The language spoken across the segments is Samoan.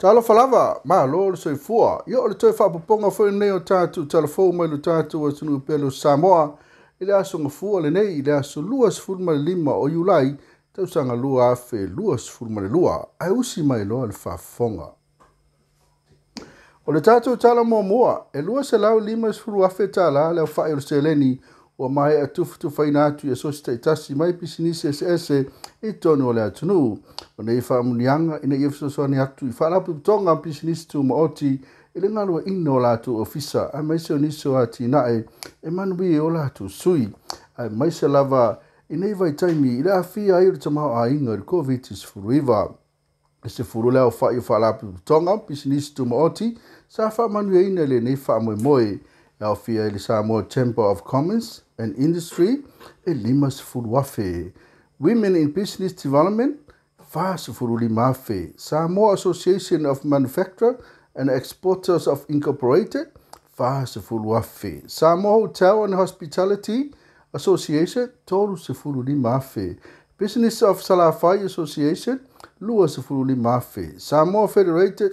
Talofa lava, malo le soifua. Ia o le toe faapopoga foi lenei o tatou tala fou mai le tatou atunuu pele o Samoa i le aso Gafua lenei, i le aso 25 o Iulai, tausaga 2022. Ae usi mai loa le faafofoga. O le tatou tala muamua, e $250,000 le aofai o le seleni ua maea tufatufaina atu i asosi taitasi mai pisinisi eseese i totonu o le atunuu. O nei faamanuiaga ina ia fesoasoani atu i faalapotopotoga pisinisi tumaoti i le galueaiina o latou ofisa aemaise o nisi o atinae e manuia o latou sui, aemaise lava i nei vaitaimi i le aafia ai o le tamaoaiga i le Koviti-19. E 10 le aofai o faalapotopotoga pisinisi tumaoti sa faamanuiaina i lenei faamoemoe. E aofia ai le Samoa Chamber of Commerce and Industry e 50,000, Women in Business Development 45,000, Samoa Association of Manufacturers and Exporters of Incorporated 40,000, Samoa Hotel and Hospitality Association 35,000, Business of Salafai Association 25,000, Samoa Federated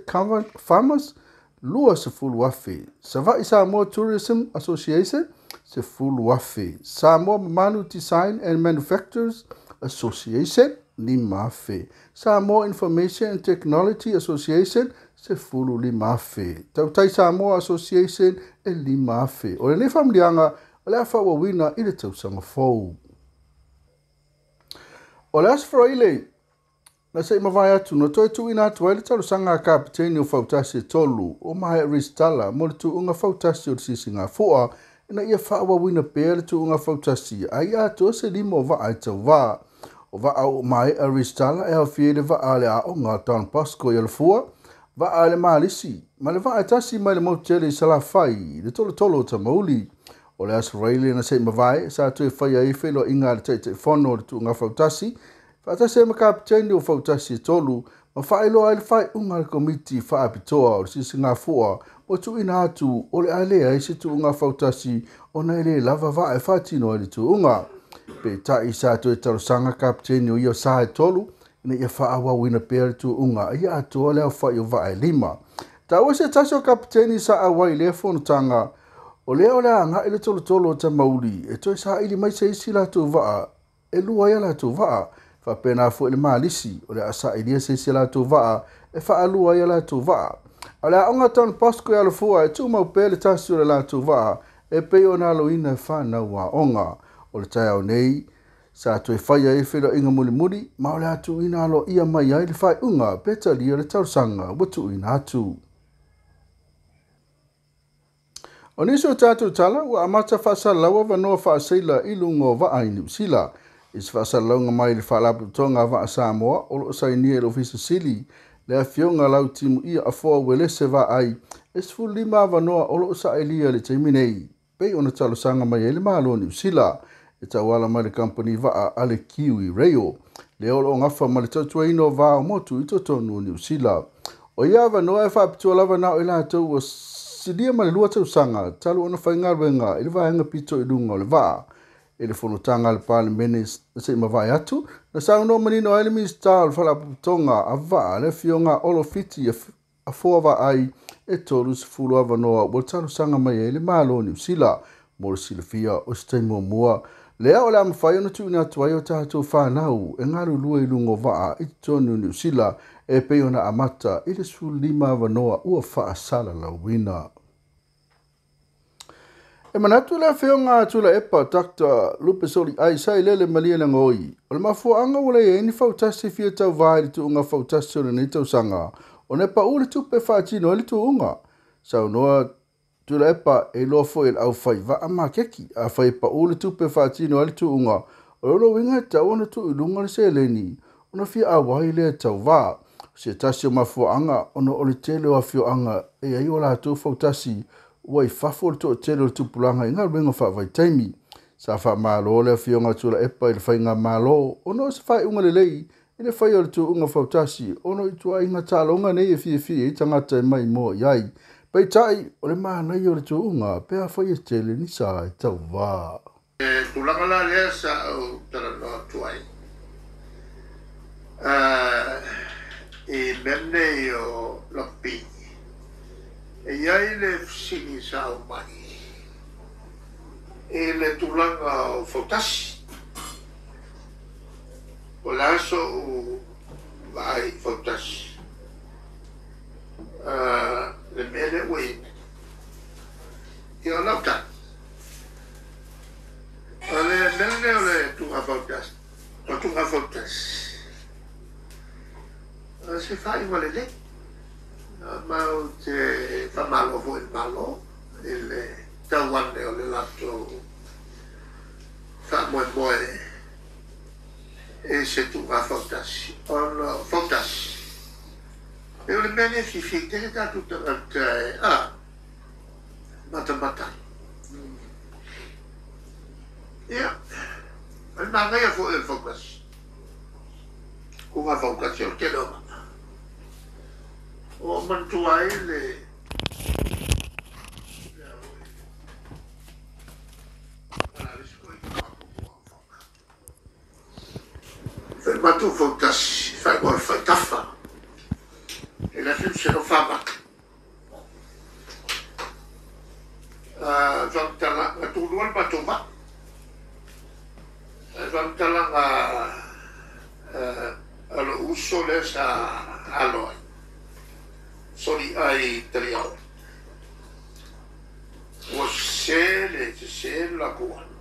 Farmers 20,000, Savaii Samoa Tourism Association 10,000, Samoa Manu Design and Manufacturers Association 5,000, Samoa Information and Technology Association 15,000, Tautai Samoa Association e 5,000. O lenei faamanuiaga o le a faaauauina i le tausaga fou. O le Aso Faraile na se i mavae atu na toe tuuina atu ai le talosaga a kapeteni o fautasi e tolu o maea resitala mo le tuuga fautasi o le Sisigafua ina ia faaauauina pea le tuuga fautasi a ia atoa se 5 o vaa e tauvā. O vaa o maea resitala e aofia i le vaa a le aoga Don Bosco i Alafua, vaa a le Malisi, ma le vaa e tasi mai le motu tele i Salafai, le tolotolo o Tamauli. O le Aso Faraile na se i mavae sa toe faia ai feiloaiga a le Taitaifono o le tuuga fautasi faatasi ai ma kapeteni o fautasi e tolu ma faailoa ai le faaiuga a le komiti faapitoa o le Sisigafua ua tuuina atu o le a leai se tuuga fautasi ona e le lava vaa e faatino ai le tuuga. Peitai sa toe talosaga kapeteni o ia sa e tolu ina ia faaauauina pea le tuuga a ia atoa le aofai o vaa e 5. Taua se tasi o kapeteni sa auai i lea fonotaga o lea o le a agai le tolotolo o Tamauli e toe saili mai se isi latou vaa e lua ai a latou vaa. Faapena foi le Malisi o le a sailia se isi latou vaa e faalua ai a latou vaa. O le aoga Don Bosco i Alafua e tumau pea le tasi o le latou vaa e pei ona aloina e fanau aoga. O le taeao nei sa toe faia ai feiloaiga mulimuli ma o le a tuuina aloaia mai ai le faaiuga pe talia le talosaga ua tuuina atu. O nisi o tatou tala ua amata faasalalau avanoa faaseila i luga o vaa i Niu Sila. I se faasalalauga mai le Faalapotopotoga a Vaa Samoa o lo o sainia i le Ofisa Sili le afioga Lautimuia Afoa Uelese Vaai e 15 avanoa o lo o sailia i le taimi nei, pei ona talosaga mai ai le Malo o Niu Sila e tauala mai le kamupani vaa a le Kiwi Rail, lea o lo o gafa ma le tautuaina o va o motu i totonu o Niu Sila. O ia avanoa e faapitoa lava na o i latou ua silia ma le 2 tausaga talu ona faigaluega i le vaega pito i luga o le vaa. I le fonotaga a le Palemene na se i mavae atu, na saunoa manino ai le Minisita o le Faalapotopotoga a Vaa le afioga Olo Fiti Afoa Vaai e 30 avanoa ua talosaga mai ai le Malo o Niu Sila. Mo le silafia o se taimi muamua lea o le a mafai ona tuuina atu ai o tatou fanau e galulue i luga o vaa i totonu o Niu Sila e pei ona amata i le 15 avanoa ua faasalalauina. E manatu le afioga a Tuilaepa Dr. Lupesoli Ai Sailele Malielegaoi o le mafuaaga ua leai ai ni fautasi fia tauvā i le tuuga fautasi o lenei tausaga ona e pau le tupe faatino ai le tuuga. Saunoa Tuilaepa e iloa foi e le aufai vaa makeki afai e pau le tupe faatino ai le tuuga o lona uiga e tatau ona tuu i luga le seleni ona fia auai lea tauvā. O se tasi o mafuaaga ona o le tele o afioaga e ai o latou fautasi ua i fafo le toatele o le tupulaga i galuega faavaitaimi. Sa faamalo le afioga Tuilaepa i le faigamalo ona o se faaiuga lelei i le faia o le tuuga fautasi ona o ituaiga taaloga nei e fiafia ai tagata e maimoa i ai. Peitai o le manaia o le tuuga pe afai e tele ni sa e tauvā. E tulaga la lea sa ou talanoa atu ai. I mea nei o rugby, e i ai le fesili sa aumai i le tulaga o fautasi. O le a so'u vaai i fautasi, le mea lea ua i ai nei. Ia o lau tali, o le mea lenei o le tuuga fautasi, o le tuuga fautasi, o se faaiuga lelei. Ma ou te faamalo foi i le Malo i le tau ane o le latou faamoemoe i se tuuga fautasi, ona o fautasi e o le mea lea e fiafia tele tatou tagata e matamata ai. Ia, o le manaia foi o le fautasi, tuuga fautasi o le tele o vaa. Ua ou manatua ai le Fai matou fautasi, fai mo le faitafa i le 1948. Faamatalaga, tulua le matou vaa. Faamatalaga a lou uso lea sa alo ai, soliai taliao. Ua sese le sese le latou alu.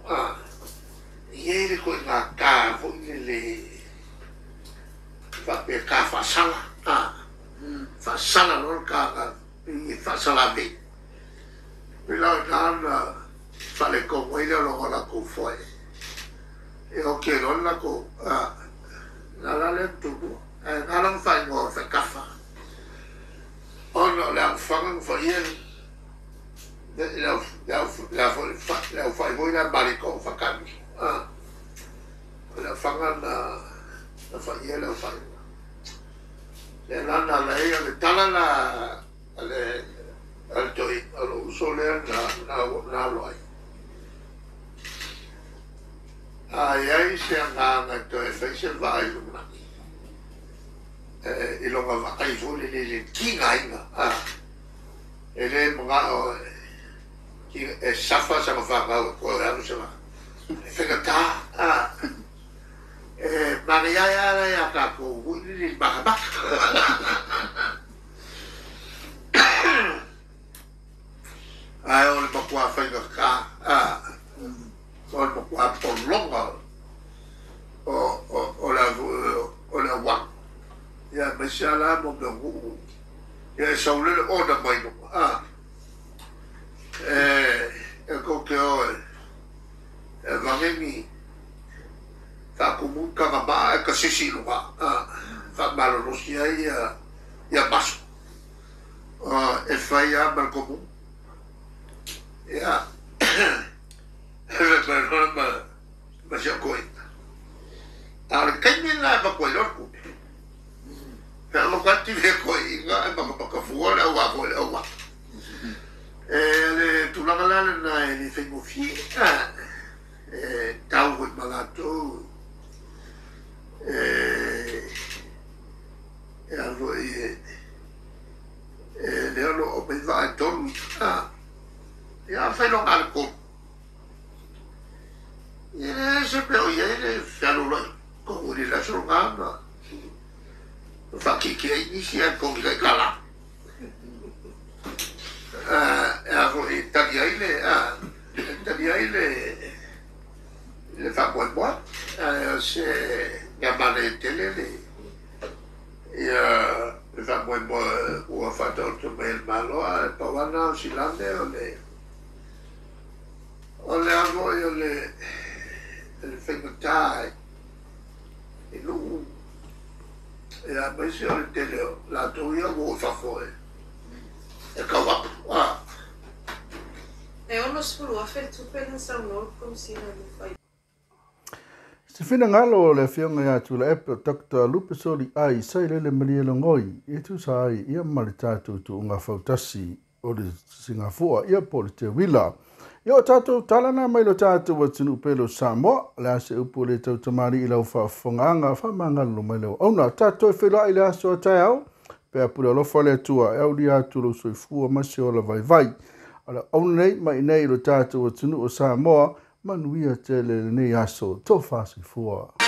E i ai le ituaiga ta foi lele faapea ta faasala, faasala loa le ta na i faasalavei. Pei la o i ina na faaletonu ai le aloga o latou foe. E oti ai loa le latou, na la lea na tulua. Ae na ala ona faaigoa o le faitafa, ona o le aofaga na faia le aufai foi lea maliko faatali. O le aofaga na faia le aufai. Le la na ala ai o le tala la a le toeaina, o lou uso lea na alo ai. A i ai se agaga e toe fai se vaa i lumanai, i lona vaai foi lele i le tigaina, e le manao e safa sana fanau e toe alu se vaa. E faigata, e manaia ai lava ia tatou foi lele i le matamata. Ae o le matua faigata, o le matua pologa o le auala. Ia aemaise lava la mo mea o nuu, ia e sau lele order mai luga, e tou te o e avane ni faatumu tagamaa e tasisi i luga, faamalolosi ai ia maso. E fai lava ma le komu. Ia, e fai mai loa ma si au toeaina. A o le taimi lena e avatu ai loa le tupe. Fealofani atu le toeaina ae matamata fua le auā foi le auā. E le tulaga la lena e le faigofie, e tau foi ma latou e a foi e lea o lo o aumai vaa e tolu. Ia fai loa na o le tolu. Ia leai se mea o i ai le fealoloai tonu i le aso lena na faakiekie ai nisi ae togi tai tala. E a foi tali ai le tali ai le faamoemoe. Ae o se mea manaia tele le ia le faamoemoe ua faataoto mai e le Malo. Ae pau lava lena o si lame o le o le a foi o le faigata i nuu, ia aemaise o le tele o latou ia ua o i fafo e tau apu. E 60,000 le tupe lea na saunoa le Komesina i le fai. Se finagalo o le Afioga ia Tuilaepa Dr. Lupesoli Ai Sailele Malielogoi e tusa ai ia ma le tatou tuuga fautasi o le Sigafua ia po o le Teuila. Ia o tatou tala na mai lo tatou atunuu pele o Samoa, o le a se upu le tautamāli'i i lau faafofogaaga, faamagalo mai le auauna. Tatou feiloai i le aso a taeao, pe a pule alofa le Atua e aulia atu lou soifua ma se ola vaivai. O le auauna nei mai i nei i lo tatou atunuu o Samoa, manuia tele lenei aso, tofa soifua.